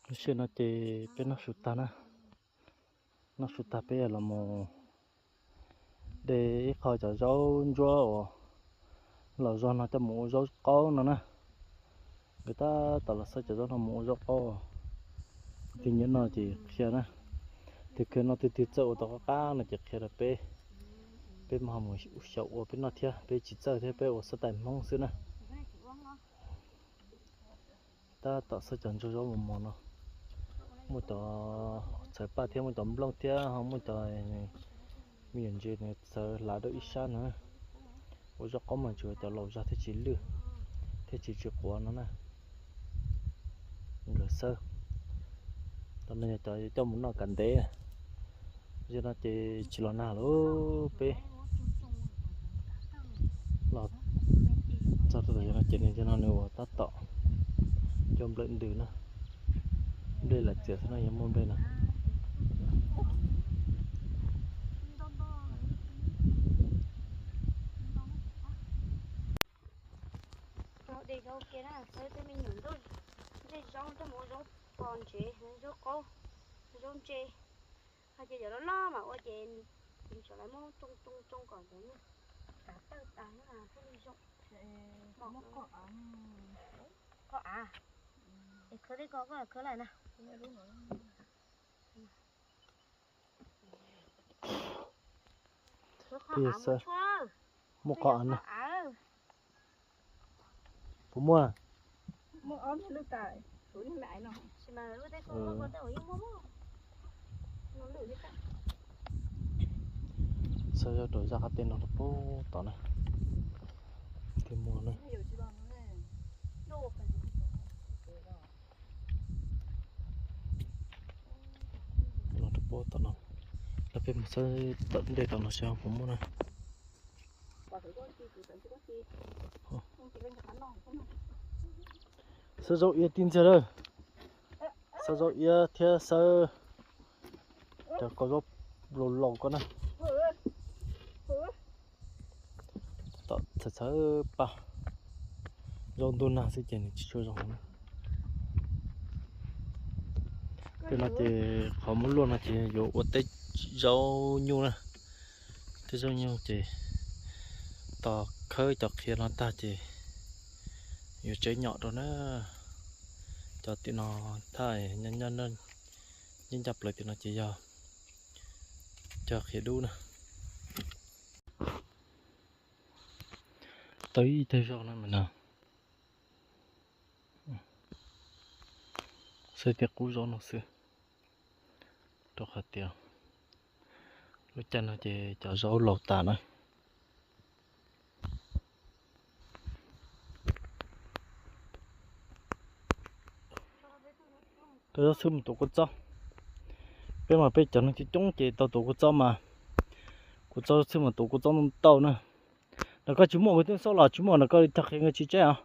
Lub sij hawm no ces peb noj su tag na, noj su tag peb los mus de ib qho cov zaub ntsuab uas los zog no coj mus ua zaub qaub no na. Nkawd tab tom los xawb cov zaub no mus ua zaub qaub. Tus nyob no ces qhia na, tus kws no tus twg txawj ua tau qab qab no ces qhia rau peb, peb mam ho mus xyaum ua peb noj thiab, peb tsis txawj thiab, peb ua xab tais Hmoob xwb na. Tab tom xawb cov ntsuag zaub mos mos no, muaj cov txhawv paj thiab, muaj cov nplooj thiab, ho muaj cov me nyuam ntses nws txhawv hlav rau ib sab na. Ua zaub qaub mas tsuas cov laus zog thiaj tsis lwj, thiaj tsis tsis quav no na. Nkawd xawb, cov no yog cov coj mus noj kam ntev. Yog no ces tsis los nag lawm peb los txog rau tom no ces nws yog no nws ua tab tom cov nplej ntws na, nplej lam txias xwb no yog muaj nplej na. Rau de zaub kiag na, xawb tej me nyuam ntuj, ntsej zaub, ntsej muv, zaub pos ntsev, zaub qaub, zaub ntse. Ho ces cov loj loj mas ua ces nws tseem lawv muab tsoo tsoo tsoo kom cov nyuj kav tawj tas thiaj li zoo. Qhov av, es khawb tej ko koj khawb lawm na. Muaj qhov av na. Puas muaj? Xawb zaub rau zaj qab teb no rau pem tod na. Twb muaj na. No rau pem tod no. Los peb mus xawb tom ntej tom no seb puas muaj na. Xawb zaub iab tib ntxiag lawm. Xawb zaub iab thiab xawb cov qau zaub laus laus ko na. Tom txhawv txhawv paj, zaub ntuj nag xwb ces nws tsis tshua zoo na. Tej no ces qhov muab luaj no ces yuav ua teb zaub nyuj na. Teb zaub nyuj ces tos khawb cov qhiav no tag ces yuav tsev nyom rau na. Cov tim no thaj nyob ncaj plaws tim no ces yog cov qhiav dub na. Tau ib teg zaub no mas no. Xwb tias qub zaub no xwb, rau qhov tias lub caij no ces cov zaub laus tas na. Rau zaub xwb mus tuav kua txob. Peb mas peb cov neeg coob coob ces tau tuav kua txob mas, kua txob xwb mas tuav kua txob ntau ntau na. Ntawm koj tsis muaj kuv twb xauj los tsis muaj, ntawm koj li tag qhia nkawd tsis tseb os.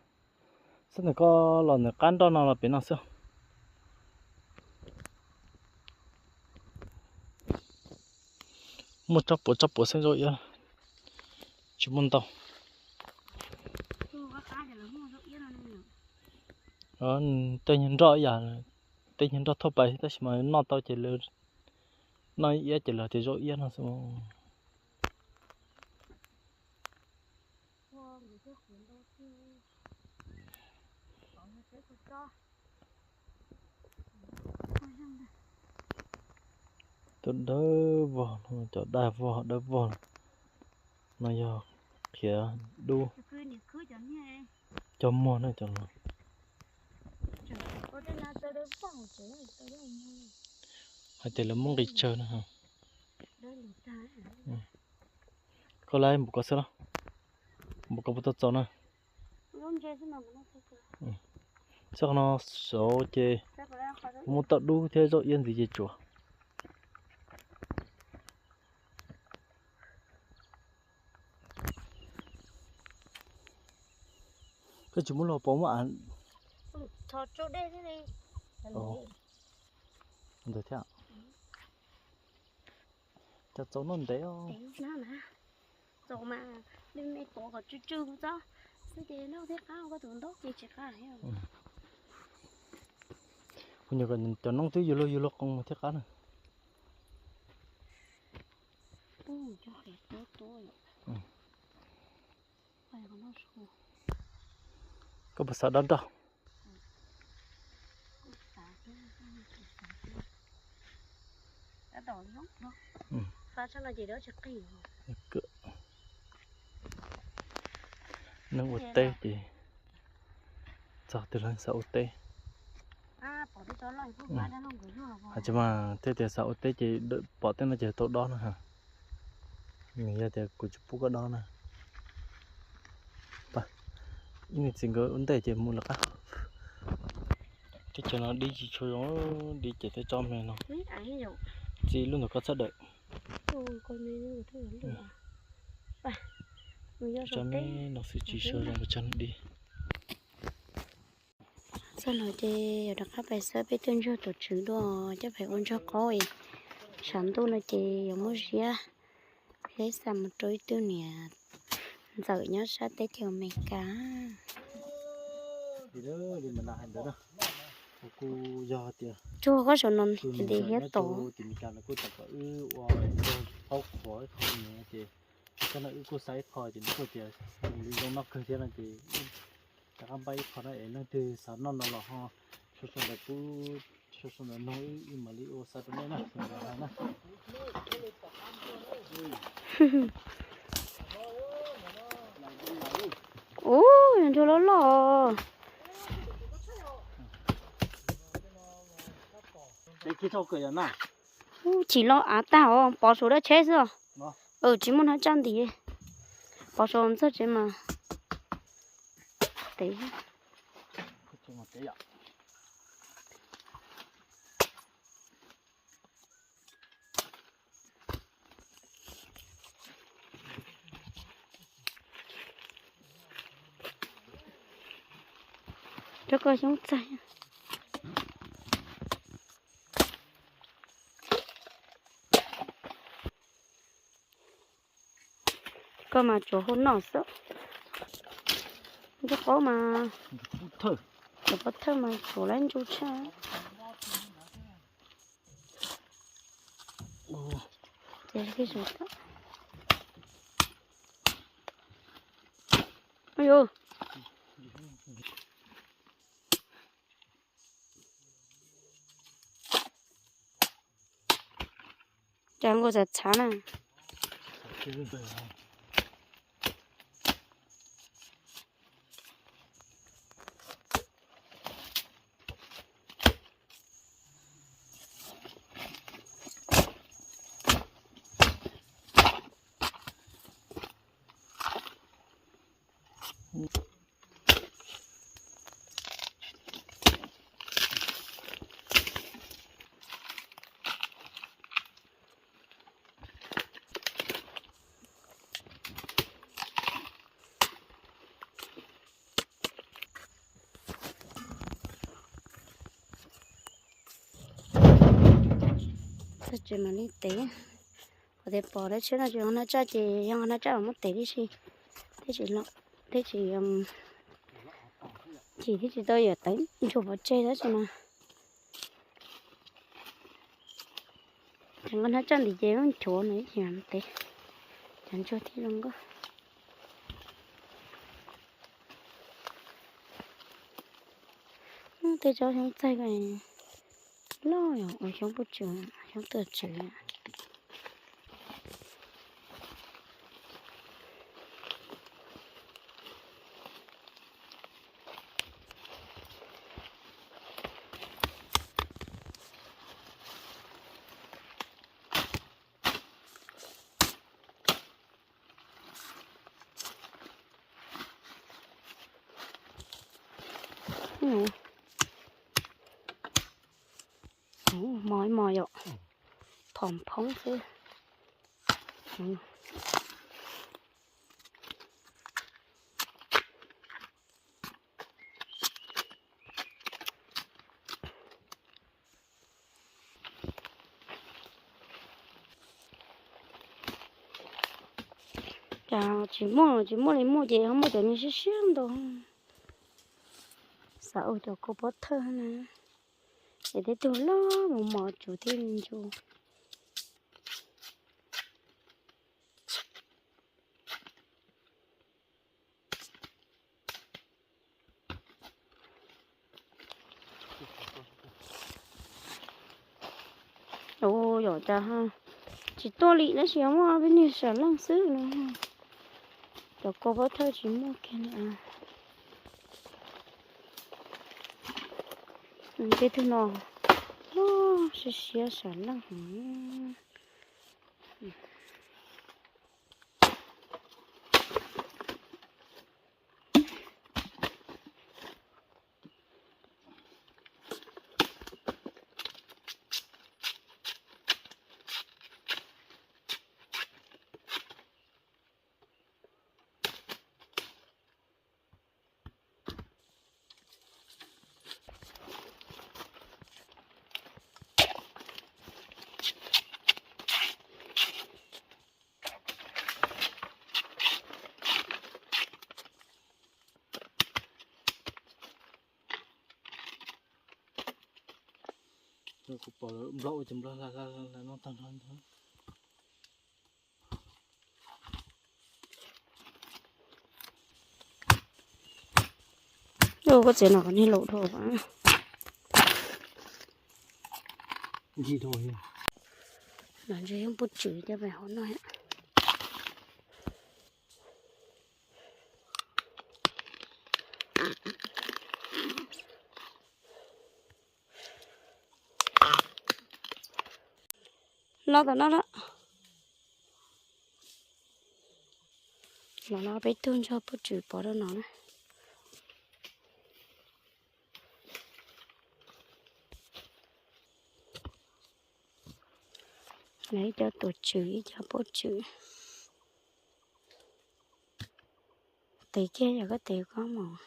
Xwb ntawm koj los ntawm qab nroj no los pem no xwb. Muaj tsob puav tsob puav xeeb zaub iab, tsis muaj ntau. Tej nyuag nroj ib yam, tej nyuag nroj thauj pais tab sis mas noj tau ces lawv noj ib iab ces lawv tias zaub iab no xwb. Cov dawb vog no, cov daj vog dawb vog no yog qhiav dub. Cog muag na cov no. Hais tias lawv muab nqis tsawg na. Koj laib npaum ko xwb los? Npaum ko puas tau txaus na? Txoj qhov no saud ces muab toj dub thiab zaub iab ntxiv ces tsuav. Koj tsis muab los pov muab av. Ntawd thiab. Cov txaus noj ntev os. Txaus mas, me me pov kom tsw tsw txob xwb ces noj thiaj qab, koj tus ntaub ces tsis qab. Kuv nyuam kom cov noob twb yuav luag yuav luag qoo thiab qab na. Koj puas xav dob nroj? Neeg ua teb ces txog twg los xav ua teb. Hais tsis mas tej tias xav ua teb ces pom tej no ces tau dob na ha. Nws yog tias kuv tsis pub koj dob na. Ib niag txiv nkawd ua ntej ces mus lawm qab. Teb chaws no dib tsis tshua zoo, dib ces tej tsob me no. Txiv lub ntawm koj txhawb daws. Tsob me no xwb tsis tshua zoo pes tsawg dib. Txog no ces yuav rov qab pais xawb peb tug ntsuag tus tswv dua, coj pais ua ntsuag qaub es tshav ntuj no ces yuav muab ziab, ziab xa mus rau ib tug niam ntxawm nyob sab teb chaws Amelikas. Tsuag koj saum no ces hiab tom. Koj no wb kuj xav ib qho ces nws kuj tias zoo li zoo noj kawg thiab no ces rov qab npaj ib qho na es leej twg xav noj no los ho sau sau ntawv pub, sau sau ntawv nug wb mam li ua xa rau nej na. Ub, ntsuag loj loj. Ub, chim loj av tag os, pov saum dab tsheb xwb os. Tsis muaj hnab tsaj ntim, pov saum ntxog tsev mas tev. Rau koj xyoob txaij. Koj mas tsuas hu noj xwb. Ntsuag qaub mas, cov pov thawj mas tsuas lab ntsuj tshaj. Cas nkaus txav txhav na. Txog tsev mam li tev. Qhov tias pom dab tsheb no tsis yog hnab tsaj ces yog hnab tsaj los muab tev tib si, thiaj tsis, thiaj tsis, chim thiaj tsis tau yam tev ntsuag pov tseg tab sis mas. Ces nqa hnab tsaj ntim ces nchuav no ib chim tev, cov ntsuag thiaj zoo nkauj. Tej tsob xyoob txaij loj yom, ua xyoob pub tswv, xyoob tuaj tswv. Mos ib mos yom, phom phoob xwb. Cas tsis muaj, tsis muaj li muaj ces ho muaj cov niag siab siab ntau. Xav ua cov kua pob thawj na. Es tej tug loj mos mos tsuv thiab ntsu. Ua yom cas tsis tuaj li tab sis muaj peb niag sam leej xwb no. Cov kua pob thawj tsis muaj kiag li. Tej tug no loj siab siab sam leej heev. Kuv pom lawv nplog ua ces nplog hla hla hla no tag nrho ntag. Koj txiav no kom niag laus dhau. Los ntshe yog puag tswm coj pem hauv no. Los tom no lawm. Los no peb tug ntsog puag tswm pov rau no na. Ib co tuam tswm ib co puag tswm. Tes kiag yog koj tes koj mus.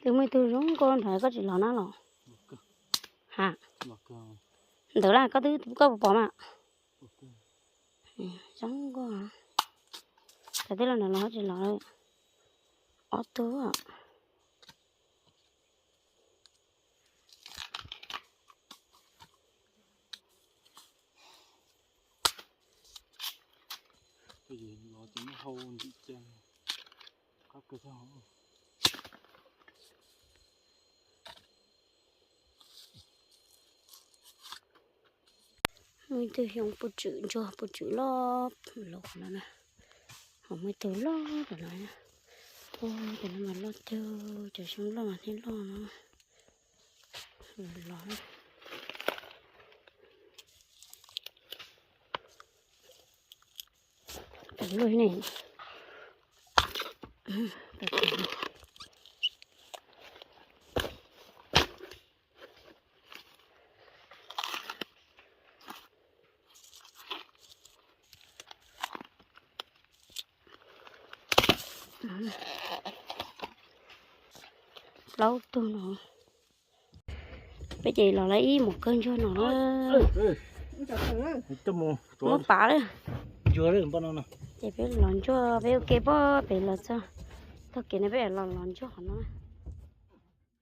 Tus muaj ib tug zoo nkauj nrad koj tsis los na los? Ha, ntawd las koj twb koj puas pom mas? Zoo nkauj. Cov tij laug nrad los tsis los. Ob tug. Muaj ib tug xyoob puag tswm ntsuag puag tswm loj los no na. Ho muaj ib tug loj tom no. Ua cov no mas loj tiag, cov xyoob loj mas thiaj loj no. Los Plaub tug no. Peb ces los lawm ib mus kawg ntsuag no na. Muab pav lawm. Ces peb los ntsuag peb ua ke pab pem los txog tog kev no peb los los ntsuag qhov no.